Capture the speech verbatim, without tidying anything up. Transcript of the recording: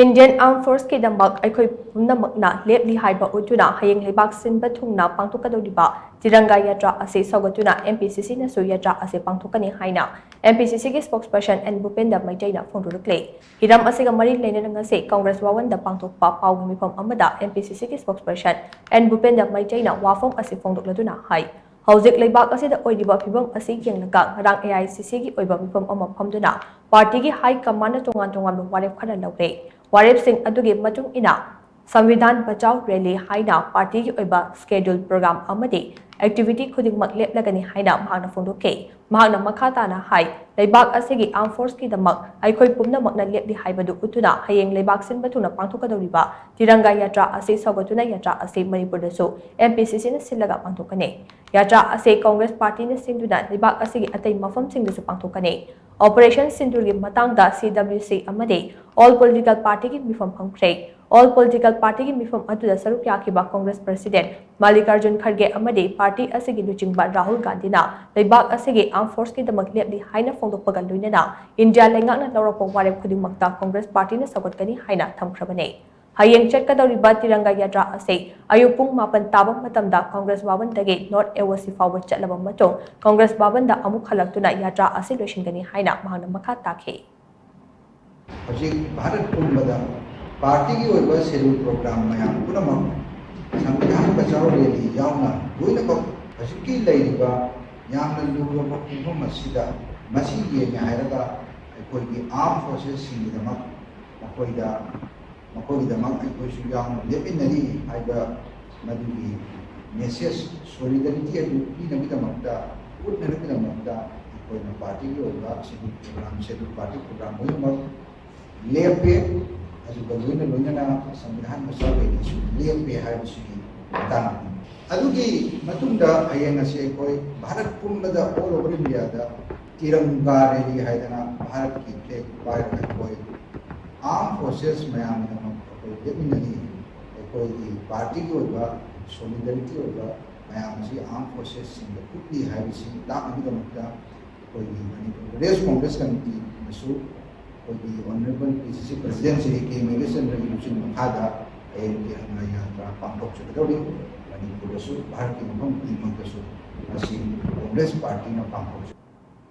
Indian Armed Forceꯀꯤꯗꯃꯛ ꯑꯩꯈꯣꯏ ꯄꯨꯝꯅꯃꯛꯅ ꯂꯦꯞꯂꯤ ꯍꯥꯏꯕ ꯎꯠꯇꯨꯅ ꯍꯌꯦꯡ ꯂꯩꯕꯥꯛ ꯁꯤꯟꯕ ꯊꯨꯡꯅ ꯄꯥꯡꯊꯣꯛꯀꯗꯧꯔꯤꯕ ꯇꯤꯔꯪꯒꯥ ꯌꯥꯇ꯭ꯔꯥ ꯑꯁꯤ ꯁꯧꯒꯠꯇꯨꯅ MPCCꯅꯁꯨ ꯌꯥꯇ꯭ꯔꯥ ꯑꯁꯤ ꯄꯥꯡꯊꯣꯛꯀꯅꯤ ꯍꯥꯏꯅ MPCCꯒꯤ spokesperson N ꯚꯨꯄꯦꯟꯗ꯭ꯔ ꯃꯩꯇꯩꯅ ꯐꯣꯡꯗꯣꯔꯛꯂꯤ꯫ ꯍꯤꯔꯝ ꯑꯁꯤꯒ ꯃꯔꯤ ꯂꯩꯅꯅ ꯉꯁꯤ Congress ꯚꯋꯟꯗ ꯄꯥꯡꯊꯣꯛꯄ ꯄꯥꯎꯒꯤ ꯃꯤꯐꯝ ꯑꯃꯗ MPCCꯒꯤ spokesperson N ꯚꯨꯄꯦꯟꯗ꯭ꯔ ꯃꯩꯇꯩꯅ ꯋꯥꯐꯝ ꯑꯁꯤ ꯐꯣꯡꯗꯣꯛꯂꯗꯨꯅ ꯍꯥꯏ, ꯍꯧꯖꯤꯛ ꯂꯩꯕꯥꯛ ꯑꯁꯤꯗ ꯑꯣꯏꯔꯤꯕ ꯐꯤꯕꯝ ꯑꯁꯤ ꯌꯦꯡꯂꯒ ꯉꯔꯥꯡ AICCꯒꯤ ꯑꯣꯏꯕ ꯃꯤꯐꯝ ꯑꯃ ꯐꯝꯗꯨꯅ partyꯒꯤ high commandꯅ ꯇꯣꯉꯥꯟ ꯇꯣꯉꯥꯟꯕ ꯋꯥꯔꯦꯞ ꯈꯔ ꯂꯧꯔꯦ꯫ ꯋꯥꯔꯦꯞꯁꯤꯡ ꯑꯗꯨꯒꯤ ꯃꯇꯨꯡ ꯏꯟꯅ ꯁꯪꯕꯤꯙꯥꯟ ꯕꯆꯥꯎ rally ꯍꯥꯏꯅ partyꯒꯤ ꯑꯣꯏꯕ schedule program ꯑꯃꯗꯤ activity ꯈꯨꯗꯤꯡꯃꯛ ꯂꯦꯞꯂꯒꯅꯤ ꯍꯥꯏꯅ ꯃꯍꯥꯛꯅ ꯐꯣꯡꯗꯣꯛꯈꯤ꯫ ꯃꯍꯥꯛꯅ ꯃꯈꯥ ꯇꯥꯅ ꯍꯥꯏ, ꯂꯩꯕꯥꯛ ꯑꯁꯤꯒꯤ Armed Forceꯀꯤꯗꯃꯛ ꯑꯩꯈꯣꯏ ꯄꯨꯝꯅꯃꯛꯅ ꯂꯦꯞꯂꯤ ꯍꯥꯏꯕꯗꯨ ꯎꯠꯇꯨꯅ ꯍꯌꯦꯡ ꯂꯩꯕꯥꯛ ꯁꯤꯟꯕ ꯊꯨꯡꯅ ꯄꯥꯡꯊꯣꯛꯀꯗꯧꯔꯤꯕ ꯇꯤꯔꯪꯒꯥ ꯌꯥꯇ꯭ꯔꯥ ꯑꯁꯤ ꯁꯧꯒꯠꯇꯨꯅ ꯌꯥꯇ꯭ꯔꯥ ꯑꯁꯤ ꯃꯅꯤꯄꯨꯔꯗꯁꯨ MPCCꯅ ꯁꯤꯜꯂꯒ ꯄꯥꯡꯊꯣꯛꯀꯅꯤ꯫ ꯌꯥꯇ꯭ꯔꯥ ꯑꯁꯤ Congress partyꯅ ꯁꯤꯟꯗꯨꯅ ꯂꯩꯕꯥꯛ ꯑꯁꯤꯒꯤ ꯑꯇꯩ ꯃꯐꯝꯁꯤꯡꯗꯁꯨ ꯄꯥꯡꯊꯣꯛꯀꯅꯤ꯫ Operation ꯁꯤꯟꯗꯨꯔꯒꯤ ꯃꯇꯥꯡꯗ CWC ꯑꯃꯗꯤ all political partyꯒꯤ ꯃꯤꯐꯝ ꯐꯝꯈ꯭ꯔꯦ꯫ All political partyꯒꯤ ꯃꯤꯐꯝ ꯑꯗꯨꯗ ꯁꯔꯨꯛ ꯌꯥꯈꯤꯕ Congress president ꯃꯜꯂꯤꯀꯥꯔꯖꯨꯟ ꯈꯔꯒꯦ ꯑꯃꯗꯤ party ꯑꯁꯤꯒꯤ ꯂꯨꯆꯤꯡꯕ ꯔꯥꯍꯨꯜ ꯒꯥꯟꯙꯤꯅ ꯂꯩꯕꯥꯛ ꯑꯁꯤꯒꯤ Armed Forceꯀꯤꯗꯃꯛ ꯂꯦꯞꯂꯤ ꯍꯥꯏꯅ ꯐꯣꯡꯗꯣꯛꯄꯒ ꯂꯣꯏꯅꯅ ꯏꯟꯗꯤꯌꯥ ꯂꯩꯉꯥꯛꯅ ꯂꯧꯔꯛꯄ ꯋꯥꯔꯦꯞ ꯈꯨꯗꯤꯡꯃꯛꯇ Congress partyꯅ ꯁꯧꯒꯠꯀꯅꯤ ꯍꯥꯏꯅ ꯊꯝꯈ꯭ꯔꯕꯅꯤ꯫ ꯍꯌꯦꯡ ꯆꯠꯀꯗꯧꯔꯤꯕ ꯇꯤꯔꯪꯒꯥ ꯌꯥꯇ꯭ꯔꯥ ꯑꯁꯤ ꯑꯌꯨꯛ ꯄꯨꯡ ꯃꯥꯄꯟ ꯇꯥꯕ ꯃꯇꯝꯗ Congress ꯚꯕꯟꯗꯒꯤ North AOC ꯐꯥꯎꯕ ꯆꯠꯂꯕ ꯃꯇꯨꯡ Congress ꯚꯕꯟꯗ ꯑꯃꯨꯛ ꯍꯜꯂꯛꯇꯨꯅ ꯌꯥꯇ꯭ꯔꯥ ꯑꯁꯤ ꯂꯣꯏꯁꯤꯟꯒꯅꯤ ꯍꯥꯏꯅ ꯃꯍꯥꯛꯅ ꯃꯈꯥ ꯇꯥꯈꯤ꯫ ꯍꯧꯖꯤꯛ ꯚꯥꯔꯠ ꯄꯨꯝꯕꯗ partyꯒꯤ ꯑꯣꯏꯕ schedule program ꯃꯌꯥꯝ ꯄꯨꯝꯅꯃꯛ ꯁꯪꯕꯤꯙꯥꯟ ꯕꯆꯥꯎ rally ꯌꯥꯎꯅ ꯂꯣꯏꯅꯃꯛ ꯍꯧꯖꯤꯛꯀꯤ ꯂꯩꯔꯤꯕ ꯌꯥꯝꯅ ꯂꯨꯔꯕ ꯄꯨꯡꯐꯝ ꯑꯁꯤꯗ ꯃꯁꯤ ꯌꯦꯡꯉꯦ ꯍꯥꯏꯔꯒ ꯑꯩꯈꯣꯏꯒꯤ Armed Forcesꯁꯤꯡꯒꯤꯗꯃꯛ ꯃꯈꯣꯏꯗ ꯃꯈꯣꯏꯒꯤꯗꯃꯛ ꯑꯩꯈꯣꯏꯁꯨ ꯌꯥꯎꯅ ꯂꯦꯞꯃꯤꯟꯅꯔꯤ ꯍꯥꯏꯕ ꯃꯗꯨꯒꯤ message, solidarity ꯑꯗꯨ ꯄꯤꯅꯕꯒꯤꯗꯃꯛꯇ, ꯎꯠꯅꯕꯒꯤꯗꯃꯛꯇ ꯑꯩꯈꯣꯏꯅ partyꯒꯤ ꯑꯣꯏꯕ schedule program, schedule party program ꯂꯣꯏꯅꯃꯛ ꯂꯦꯞꯄꯦ꯫ ꯑꯗꯨꯒ ꯂꯣꯏꯅ ꯂꯣꯏꯅꯅ ꯁꯪꯕꯤꯙꯥꯟ ꯕꯆꯥꯎ rallyꯁꯨ ꯂꯦꯞꯄꯦ ꯍꯥꯏꯕꯁꯤꯒꯤ ꯃꯇꯥꯡꯅꯤ꯫ ꯑꯗꯨꯒꯤ ꯃꯇꯨꯡꯗ ꯍꯌꯦꯡ ꯑꯁꯤ ꯑꯩꯈꯣꯏ ꯚꯥꯔꯠ ꯄꯨꯝꯕꯗ, all over Indiaꯗ ꯇꯤꯔꯪꯒꯥ rally ꯍꯥꯏꯗꯅ ꯚꯥꯔꯠꯀꯤ flag ꯄꯥꯏꯔꯒ ꯑꯩꯈꯣꯏ Armed Forces ꯃꯌꯥꯝꯒꯤꯗꯃꯛ ꯑꯩꯈꯣꯏ ꯂꯦꯞꯃꯤꯟꯅꯅꯤ꯫ ꯑꯩꯈꯣꯏꯒꯤ partyꯒꯤ ꯑꯣꯏꯕ solidarity ꯑꯣꯏꯕ ꯃꯌꯥꯝ ꯑꯁꯤ Armed Forcesꯁꯤꯡꯗ ꯎꯠꯂꯤ ꯍꯥꯏꯕꯁꯤ ꯇꯥꯛꯅꯕꯒꯤꯗꯃꯛꯇ ꯑꯩꯈꯣꯏꯒꯤ ꯃꯅꯤꯄꯨꯔ Pradesh Congress Committeeꯅꯁꯨ ꯑꯩꯈꯣꯏꯒꯤ ꯑꯣꯅꯔꯦꯕꯜ ꯄꯤ ꯁꯤ ꯁꯤ ꯄ꯭ꯔꯁꯤꯗꯦꯟ ꯁ꯭ꯔꯤ ꯀꯦ ꯃꯦꯘꯆꯟꯗ꯭ꯔꯒꯤ ꯂꯨꯆꯤꯡ ꯃꯈꯥꯗ ꯍꯌꯦꯡꯒꯤ ꯑꯟꯅ ꯌꯥꯇ꯭ꯔꯥ ꯄꯥꯡꯊꯣꯛꯆꯒꯗꯧꯔꯤ꯫ ꯃꯅꯤꯄꯨꯔꯗꯁꯨ, ꯚꯥꯔꯠꯀꯤ ꯃꯐꯝ ꯈꯨꯗꯤꯡꯃꯛꯇꯁꯨ ꯉꯁꯤ ꯀꯣꯡꯒ꯭ꯔꯦꯁ ꯄꯥꯔꯇꯤꯅ ꯄꯥꯡꯊꯣꯛꯆ